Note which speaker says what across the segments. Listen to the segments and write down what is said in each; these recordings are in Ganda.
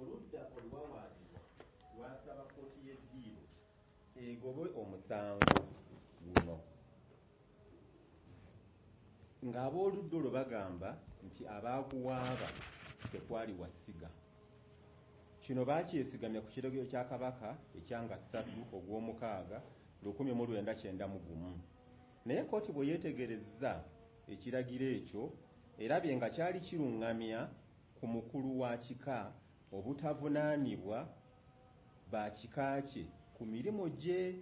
Speaker 1: Oludda oluwawaabirwa lwasaba kkooti y'eddiiro egobe omusango guno, ng'abooludda olwo bagamba nti abaaguwaaba tekwali wa ssiga. Kino baakyesigamya ku kiragiro kya Kabaka ekya nga 3 Ogwomukaaga 1991. Naye kkooti bwe yeetegerezza ekiragiro ekyo, erabye nga kyali kirungamya ku mukulu wa kika obutavunaanibwa ba kika kye ku mirimu gye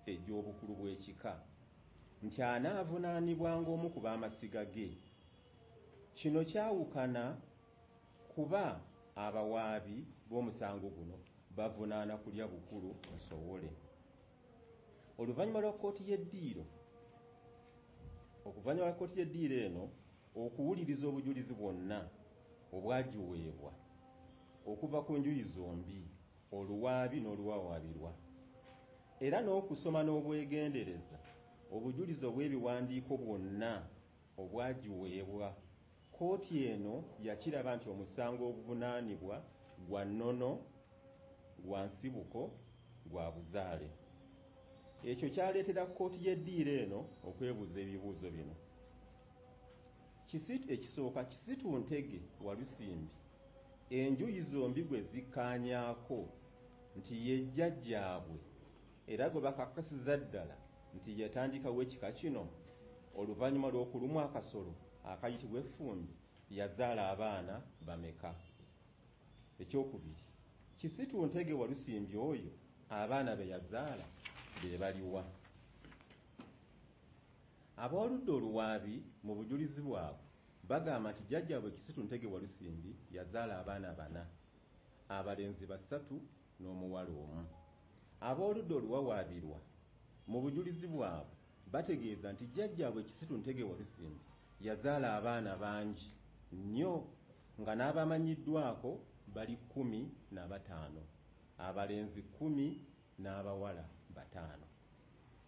Speaker 1: egy'obukulu bw'ekika, nti anaavunaanibwanga omu ku b'amasiga ge. Kino kyawukana kuba abawaabi b'omusango guno bavunaana kulya bukulu nsowole. Oluvannyuma lwa kkooti y'eddiiro Oluvannyuma lwa kkooti y'eddiiro eno okuwuliriza obujulizi bwonna obwagiweebwa okuva ku njuyi zombi, oluwaabi n'oluwawaabirwa, era n'okusoma n'obwegendereza obujulizi obw'ebiwandiiko bwonna obwagiweebwa, kkooti eno yakiraba nti omusango oguvunaanibwa gwa nnono, gwa nsibuko, gwa buzaale. Ekyo kyaleetera kkooti y'eddiiro eno okwebuuza ebibuuzo bino. Kisitu ekisooka, Kisitu Ntege Walusimbi enjuyi zombi gwe zikkaanyaako nti ye jjajjaabwe era gwe bakakasiza ddala nti yatandikawo ekika kino oluvannyuma lw'okulumwa akasolo akayitibwa effumbe, yazaala abaana bameka? Ekyokubiri, Kisitu Ntege Walusimbi oyo abaana be yazaala be baliwa? Abooludda oluwaabi mu bujulizi bwabwe bagamba nti jjajjaabwe Kisitu Ntege Walusimbi yazaala abaana bana, abalenzi basatu n'omuwala omu. Abooludda oluwawaabirwa mu bujulizi bwabwe bategeeza nti jjajjaabwe Kisitu Ntege Walusimbi yazaala abaana bangi nnyo nga n'abamanyiddwako bali 15, abalenzi 10 n'abawala bataano.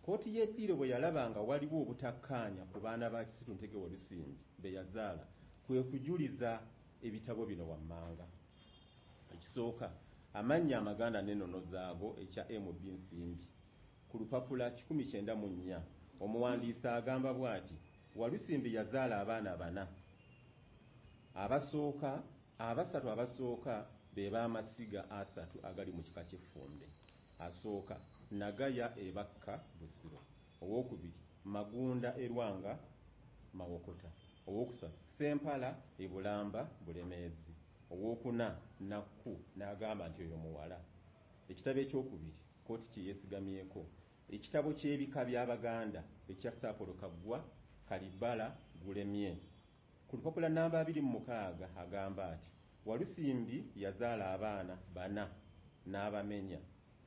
Speaker 1: Kkooti y'eddiiro bwe yalaba nga waliwo obutakkaanya ku baana ba Kisitu Ntege Walusimbi be yazaala, kwe kujuliza ebitabo bino wammanga. Ekisooka, Amannya Amaganda n'Ennono Zaago ekya MB. Nsimbi ku lupapula 194, omuwandiisi agamba bw'ati, Walusimbi yazaala abaana bana. Abasooka, abasatu abasooka be b'amasiga asatu agali mu kika ky'Effumbe. Asooka, Nagaya e Bakka, Busiro. Owookubiri, Magunda e Lwanga, Mawokota. Owookusatu, Ssempala e Bulamba, Bulemeezi. Owookuna, Nakku, n'agamba nti oyo muwala. Ekitabo ekyokubiri kkooti kye yeesigamyeko, ekitabo ky'Ebika by'Abaganda ekya Sir Apollo Kaggwa Kalibbala Gulemye. Ku lupapula nnamba 26 agamba ati, Walusimbi yazaala abaana bana n'abamenya,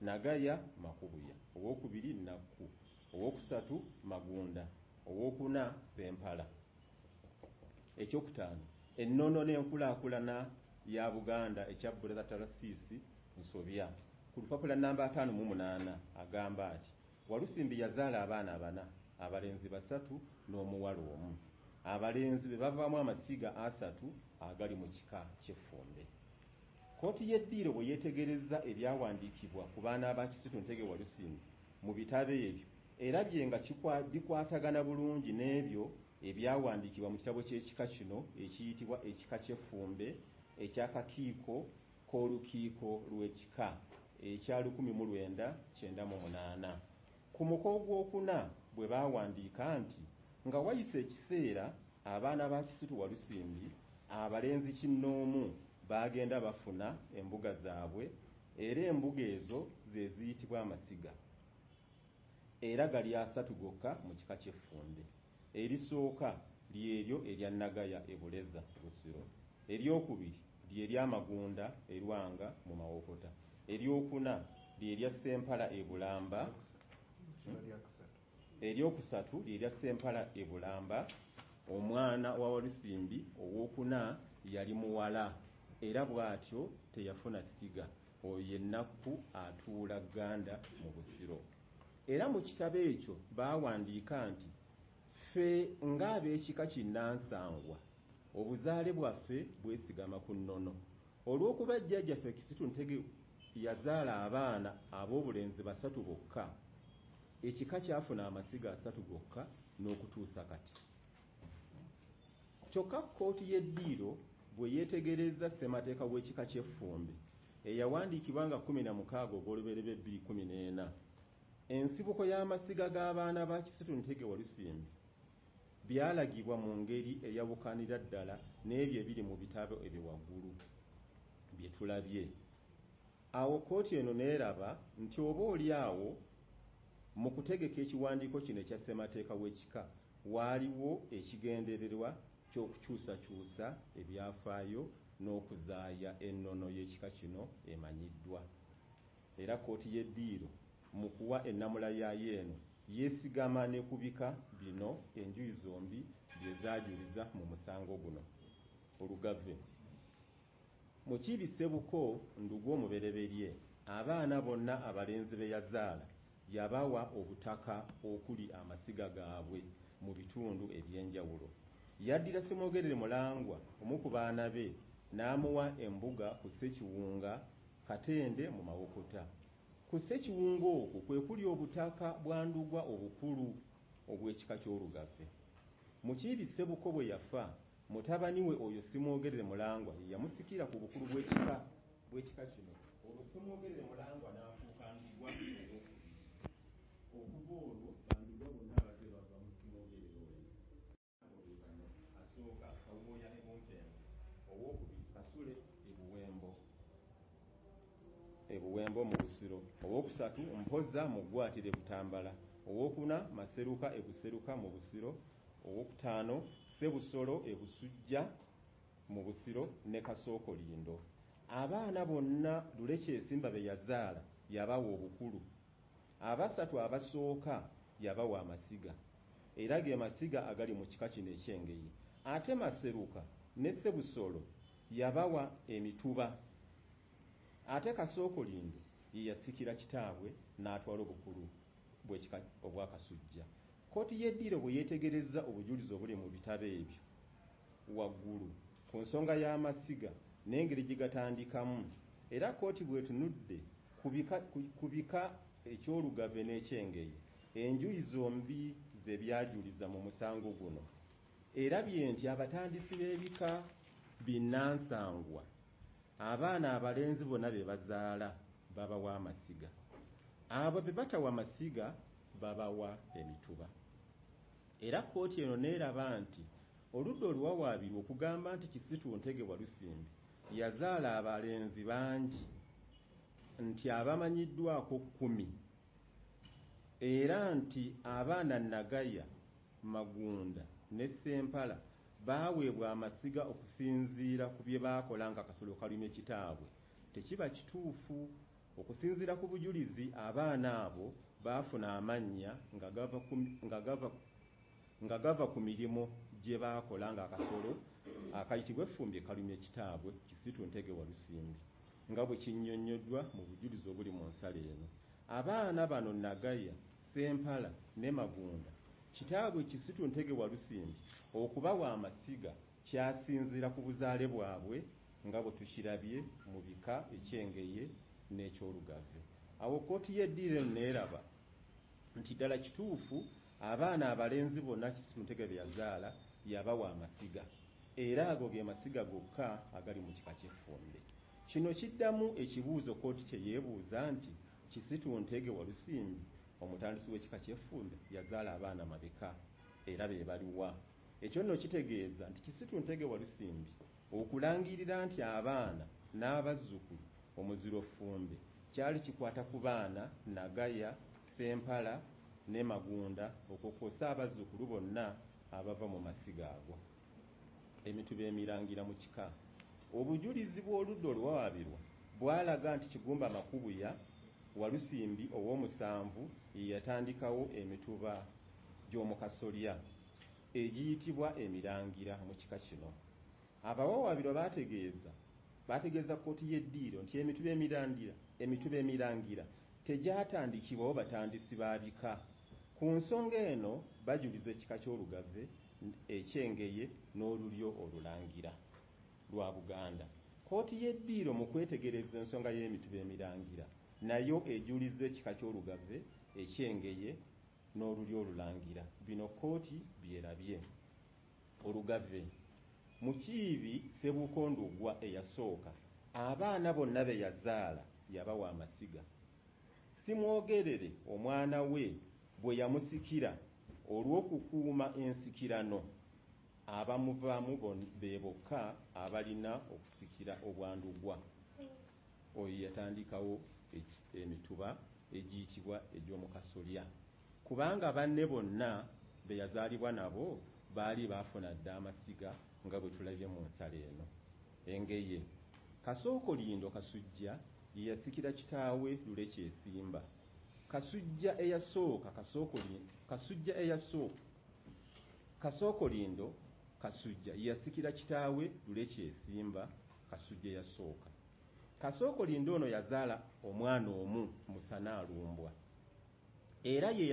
Speaker 1: Nagaya Makubuya, owookubiri Nakku, owookusatu Magunda, owookuna Ssempala. Ekyokutaano, Ennono n'Enkulaakulana ya Buganda ekya Brother Tarasiisi Nsobya. Ku lupapula nnamba 58 agamba ati, Walusimbi yazaala abaana bana, abalenzi basatu n'omuwala omu. Abalenzi be bavaamu amasiga asatu agali mu kika ky'Effumbe. Kkooti y'eddiiro bwe yeetegerezza ebyawandiikibwa ku baana ba Kisitu Ntege Walusimbi mu bitabo ebyo, erabye nga bikwatagana bulungi n'ebyo ebyawandiikibwa mu kitabo ky'ekika kino ekiyitibwa Ekika ky'Effumbe eky'Akakiiko k'Olukiiko lw'Ekika ekya 1998. Ku muko ogwokuna bwe baawandiika nti, Nga wayise ekiseera, abaana ba Kisitu Walusimbi abalenzi kinnoomu baagenda bafuna embuga zaabwe era embuga ezo ze ziyitibwa amasiga. Era gali asatu gokka mu kika ky'Effumbe. Erisooka ly'eryo erya Nagaya e Buleza, Busiro. Eryokubiri lye lya Magunda e Lwanga mu Mawokota. Eryokuna lye lya Ssempala e Bulamba. Eryokusatu lye lya Ssempala e Bulamba. Omwana wa Walusimbi owookuna yali muwala era bw'atyo teyafuna ssiga. Oyo ye Nakku atuula Gganda mu Busiro. Era mu kitabo ekyo baawandiika nti, Ffe ng'ab'ekika Kinnansangwa, obuzaale bwaffe bwesigama ku nnono. Olw'okuba jjajjaffe Kisitu Ntege yazaala abaana ab'obulenzi basatu bokka, ekika kyafuna amasiga asatu gokka n'okutuusa kati. Kyokka kkooti y'eddiiro bwe yeetegerezza ssemateeka w'ekika ky'Effumbe eyawandiikibwa nga 16 Ogwolubereberye 2014, ensibuko y'amasiga g'abaana ba Kisitu Ntege Walusimbi byalagibwa mu ngeri eyawukanira ddala n'ebyo ebiri mu bitabo ebyo waggulu bye tulabye. Awo kkooti eno n'eraba nti oba oli awo mu kutegeka ekiwandiiko kino ekya ssemateeka w'ekika waaliwo ekigendererwa ky'okukyusakyusa ebyafaayo n'okuzaaya ennono y'ekika kino emanyiddwa. Era kkooti y'eddiiro mu kuwa ennamula yaayo eno yeesigama ne ku bika bino enjuyi zombi bye zaajuliza mu musango guno. Olugave. Mukiibi Ssebuko Ndugwa omubereberye, abaana bonna abalenzi be yazaala yabawa obutaka okuli amasiga gaabwe mu bitundu eby'enjawulo. Yaddira Ssemwogerere Mulangwa omu ku baana be n'amuwa embuga ku Ssekiwunga, Katende mu Mawokota. Ku Ssekiwunga okwo kwe kuli obutaka bwa Ndugwa obukulu obw'ekika ky'Olugave. Mukiibi Ssebuko bwe yafa, mutabani we oyo Ssimwogerere Mulangwa ye yamusikira ku bukulu bw'ekika bw'ekika kino. Olwo Ssemwogerere Mulangwa n'afuuka Ndugwa owookubiri. Okuva olwo Bandugwa bonna abazze bava mu Ssimwogerere oyo. Abo be bano, Asooka, Kawooya e Bumpembe, owookubiri, Kasule e Buwembo e Buwembo mu Busiro, owookusatu, Mpoza mu Ggwatiro e Butambala, owookuna, Maseruka e Buseruka mu Busiro, owookutaano, Ssebusolo e Busujja mu Busiro ne Kasookolindo. Abaana bonna Lule Kyesimba be yazaala yabawa obukulu. Abasatu abasooka yabawa amasiga era ge masiga agali mu kika kino eky'Engeye. Ate Maseruka ne Ssebusolo yabawa emituba. Ate Kasookolindo ye yasikira kitaabwe n'atwala obukulu bw'ekika obwa Kasujja. Kkooti y'eddiiro bwe yeetegerezza obujulizi obuli mu bitabo ebyo waggulu ku nsonga y'amasiga n'engeri gye gatandikamu era kkooti bw'etunudde ku bika eky'Olugave n'eky'Engeye enjuyi zombi ze byajuliza mu musango guno, erabye nti abatandisi b'ebika binnansangwa abaana abalenzi bonna be bazaala babawa amasiga. Abo be batawa masiga babawa emituba. Era kkooti eno n'eraba nti oludda oluwawaabirwa okugamba nti Kisitu Ntege Walusimbi yazaala abalenzi bangi nti abamanyiddwako kkumi era nti abaana Nagaya, Magunda ne Ssempala baaweebwa amasiga okusinziira ku bye baakola ng'akasolo kalumye kitaabwe tekiba kituufu. Okusinziira ku bujulizi abaana abo baafuna amannya nga gava ku mirimu gye baakola ng'akasolo akayitibwa Effumbe kalumye kitaabwe Kisitu Ntege Walusimbi nga bwe kinnyonnyoddwa mu bujulizi obuli mu nsala eno. Abaana bano Nagaya, Ssempala ne Magunda kitaabwe Kisitu Ntege Walusimbi okubawa amasiga kyasinziira ku buzaale bwabwe nga bwe tukirabye mu bika eky'Engeye n'eky'Olugave. Awo kkooti y'eddiiro eno n'eraba nti ddala kituufu abaana abalenzi bonna Kisitu Ntege be yazaala yabawa amasiga era ago ge masiga gokka agali mu kika ky'Effumbe. Kino kiddamu ekibuuzo kkooti kye yeebuuza nti Kisitu Ntege Walusimbi omutandisi w'ekika ky'Effumbe yazaala abaana mabeka era be baluwa? Ekyo nno kitegeeza nti Kisitu Ntege Walusimbi okulangirira nti abaana n'abazzukulu omuziro Ffumbe kyali kikwata ku baana Nagaya, Ssempala ne Magunda okwo kw'ossa abazzukulu bonna abava mu masiga ago. Emituba emirangira mu kika. Obujulizi bw'oludda oluwawaabirwa bwalaga nti Kigumba Makubuya Walusimbi owoomusanvu ye yatandikawo emituba gy'omu kasolya egiyitibwa Emirangira mu kika kino. Abawawaabirwa baategeeza baategeeza kkooti y'eddiiro nti emituba emirangira emituba emirangira tegyatandikibwawo batandisi ba bika. Ku nsonga eno bajuliza ekika ky'Olugave, eky'Engeye n'Olulyo Olulangira lwa Buganda. Kkooti y'eddiiro mu kwetegereza ensonga y'emituba emirangira nayo ejulizza ekika ky'Olugave, eky'Engeye n'Olulyo Olulangira. Bino kkooti by'erabye. Olugave. Mukiibi Ssebuuko Ndugwa eyasooka, abaana bonna be yazaala yabawa amasiga. Ssimwogerere omwana we bwe yamusikira olw'okukuuma ensikirano, abamuvaamu be bokka abalina okusikira Obwandugwa. Oyo yatandikawo emituba egiyitibwa egy'omu kasolya kubanga banne bonna be yazaalibwa nabo baali baafuna dda amasiga nga bwe tulabye mu nsala eno. Engeye. Kasookolindo Kasujja ye yasikira kitaawe Lule Kyesimba. Kasujja eyasooka Kasujja eyasooka Kasookolindo Kasujja ye yasikira kitaawe Lule Kyesimba Kasujja eyasooka. Kasookolindo ono yazaala omwana omu Musanaalumbwa era ye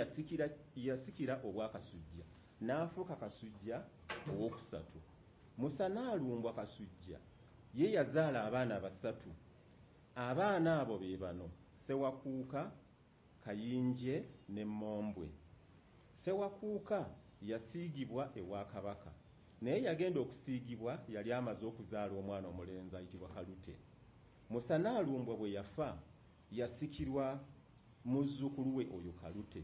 Speaker 1: yasikira Obwakasujja n'afuuka Kasujja owookusatu. Musanaalumbwa Kasujja ye yazaala abaana basatu. Abaana abo be bano, Ssewakuuka, Kayinje ne Mmombwe. Ssewakuuka yasiigibwa ewa Kabaka naye yagenda okusiigibwa yali amaze okuzaala omwana omulenzi ayitibwa Kalute. Musanaalumbwa bwe yafa yasikirwa muzzukulu we oyo Kalute.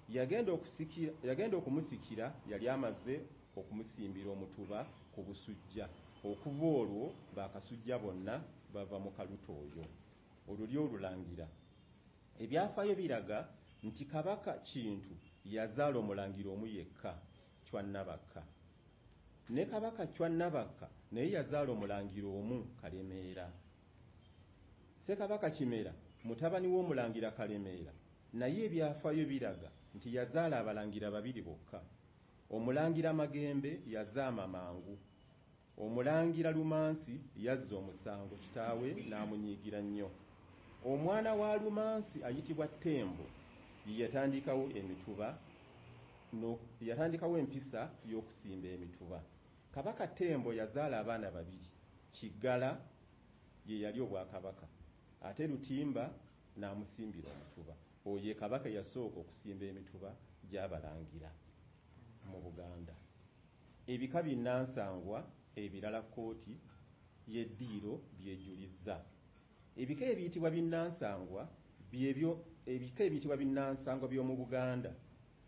Speaker 1: Yagenda okumusikira yali amaze okumusimbira omutuba ku Busujja. Okuva olwo Bakasujja bonna bava mu Kalute oyo. Olulyo Olulangira. Ebyafaayo biraga nti Kabaka Kintu yazaala Omulangira omu yekka, Chwa Nabakka. Ne Kabaka Chwa Nabakka naye yazaala Omulangira omu, Kalemeera. Ssekabaka Kimera mutabani w'Omulangira Kalemeera naye ebyafaayo biraga nti yazaala Abalangira babiri bokka. Omulangira Magembe yazaama mangu. Omulangira Lumansi yazza omusango kitaawe n'amunyiigira nnyo. Omwana wa Lumansi ayitibwa Ttembo ye yatandikawo emituba yatandikawo empisa y'okusimba emituba. Kabaka Ttembo yazaala abaana babiri, Kiggala ye yali Obwakabaka ate Lutimba n'amusimbira omutuba. Oyo ye Kabaka eyasooka okusimba emituba gy'Abalangira mu Buganda. Ebika binnansangwa ebirala kkooti y'eddiiro by'ejulizza. Ebika ebiyitibwa binnansangwa byebyo ebika ebiyitibwa binnansangwa by'omu Buganda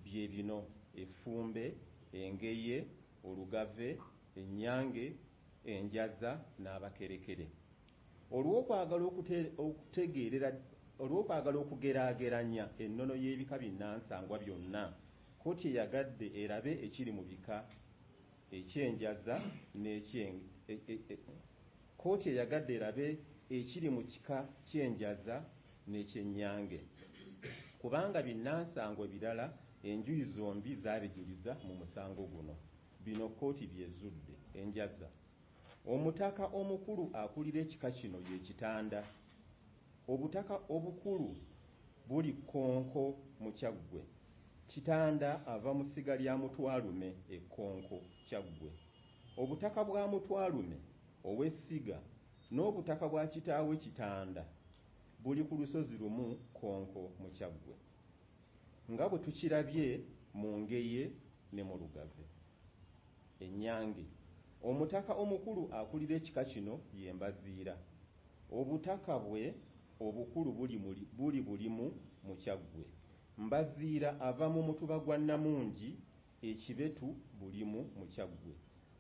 Speaker 1: bye bino, Effumbe, Engeye, Olugave, Ennyange, Enjaza n'Abakerekere. Olw'okwagala okutegeerera olw'okwagala okugeraageranya ennono y'ebika binnansangwa byonna, kkooti eyagadde erabe ekiri mu bika eky'Enjaza kkooti eyagadde erabe ekiri mu kika ky'Enjaza n'eky'Ennyange kubanga binnansangwa ebirala enjuyi zombi zaabijuliza mu musango guno. Bino kkooti by'ezudde. Enjaza. Omutaka omukulu akulira ekika kino ye Kitanda. Obutaka obukulu buli Kkonko mu Kyaggwe. Kitanda ava mu ssiga lya Mutwalume e Kkonko, Kyaggwe. Obutaka bwa Mutwalume ow'essiga n'obutaka bwa kitaawe Kitanda buli ku lusozi lumu Kkonko mu Kyaggwe nga bwe tukirabye mu Ngeye ne mu Lugave. Ennyange. Omutaka omukulu akulira ekika kino ye Mbaziira. Obutaka bwe obukulu buli Bulimu mu Kyaggwe. Mbaziira ava mu mutuba gwa Namungi e Kibetu Bulimu mu Kyaggwe.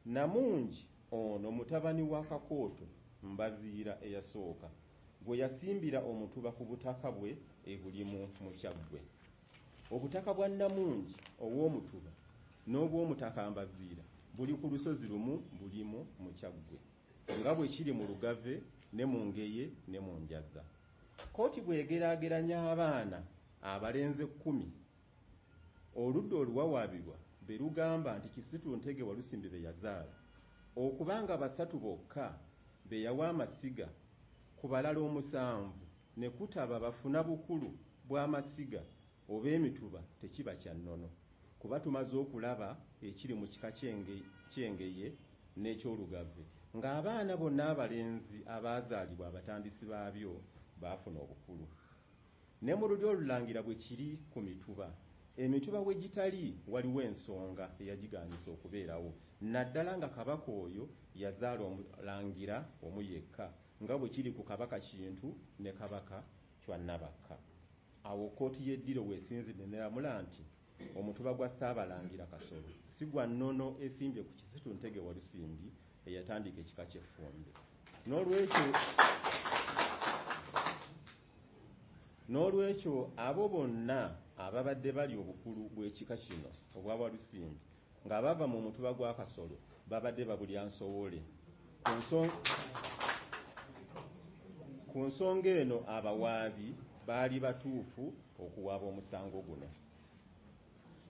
Speaker 1: Namungi ono mutabani wa Kakooto Mbaziira eyasooka gwe yasimbira omutuba ku butaka bwe e Bulimu mu Kyaggwe. Obutaka bwa Namungi ow'omutuba n'obw'Omutaka Mbaziira buli ku lusozi lumu Bulimu mu Kyaggwe nga bwe kiri mu Lugave ne mu Ngeye ne mu Njaza. Kkooti bw'egeraageranya abaana abalenzi ekkumi oludda oluwawaabirwa be lugamba nti Kisitu Ntege Walusimbi be yazaala okuba nga basatu bokka be yawa amasiga ku balala omusanvu ne kutaba bafuna bukulu bw'amasiga oba emituba tekiba kya nnono kuba tumaze okulaba ekiri mu kika ky'Engeye n'eky'Olugave, ng'abaana bonna abalenzi abaazaalibwa abatandisi baabyo baafuna obukulu. Ne mu lulyo Olulangira bwe kiri ku mituba. Emituba we gitali waliwo ensonga eyagigaanyisa okubeerawo, naddala nga Kabaka oyo yazaala Omulangira omu yekka nga bwe kiri ku Kabaka Kintu ne Kabaka Chwa Nabakka. Awo kkooti y'eddiro w'esinzidde n'eramula nti Omutuba gwa Ssaabalangira Kasolo si gwa nnono esimbye ku Kisitu Ntege Walusimbi eyatandika ekika ky'Effumbe. N'olwekyo abo bonna ababadde balya obukulu bw'ekika kino obwa Walusimbi nga bava mu mutuba gwa Kasolo babadde babulya nsowole. Ku nsonga eno abawaabi baali batuufu okuwaaba omusango guno.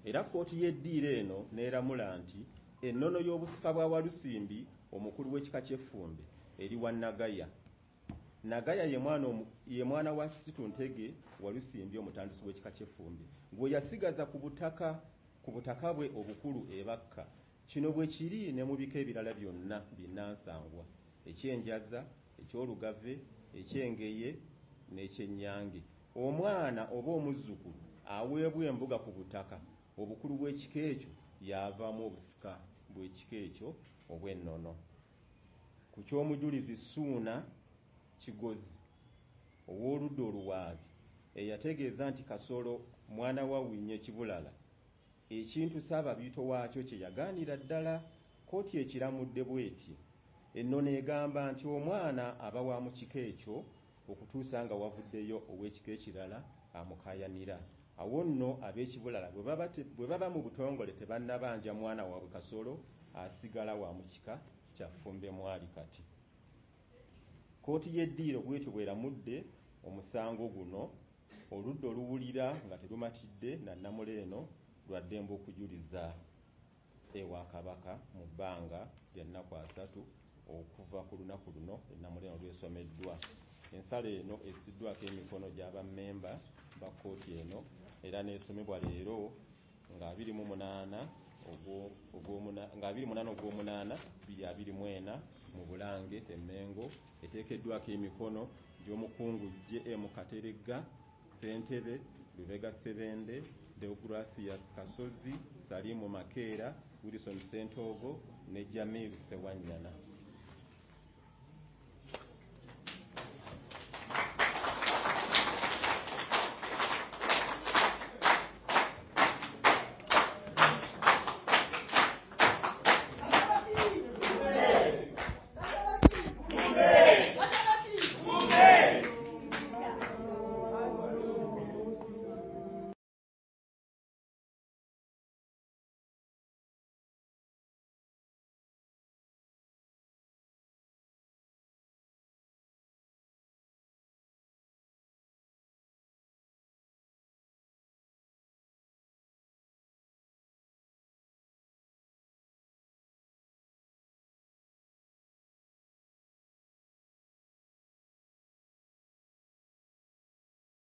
Speaker 1: Era kkooti y'eddiiro eno n'eramula nti ennono y'obusika bwa Walusimbi omukulu w'ekika ky'Effumbe eri wa Nagaya. Nagaya ye mwana wa Kisitu Ntege Walusimbi omutandisi w'ekika ky'Effumbe gwe yasigaza ku butaka bwe obukulu e Bakka. Kino bwe kiri ne mu bika ebirala byonna binnansangwa, eky'Enjaza, eky'Olugave, eky'Engeye n'eky'Ennyange. Omwana oba omuzzukulu aweebwa embuga ku butaka obukulu bw'ekika ekyo y'avaamu obusika bw'ekika ekyo obw'ennono. Ku ky'omujulizi Ssuuna Kigozi ow'oludda oluwaabi eyategeeza nti Kasolo mwana wa Winye Kibulala, ekintu Ssaababiito waakyo kye yagaanira ddala, kkooti ekiramudde bw'eti, Ennono egamba nti omwana aba wa mu kika ekyo okutuusa nga wavuddeyo ow'ekika ekirala amukaayanira. Awo nno ab'e Kibulala bwe baba mu butongole tebannabanja mwana waabwe Kasolo, asigala wa mu kika kya Ffumbe mw'ali kati. Kkooti y'eddiiro bw'etyo bw'eramudde omusango guno. Oludda oluwulira nga terumatidde na nnamula eno lwa ddembe okujuliza ewa Kabaka mu bbanga lya nnaku 30 okuva ku lunaku luno ennamula eno lw'esomeddwa. Ensala eno essiddwako emikono gya bammemba ba kkooti eno era n'esomebwa leero nga 28 ogw'omunaana 2024 mu Bulange e Mmengo, eteekeddwako emikono gy'omukungu J.M. Kateregga, Ssentebe Lubega Ssebende, Deogratias Kasozi, Salimu Makeera, Wilson Ssentoogo ne Jamil Ssewanyana.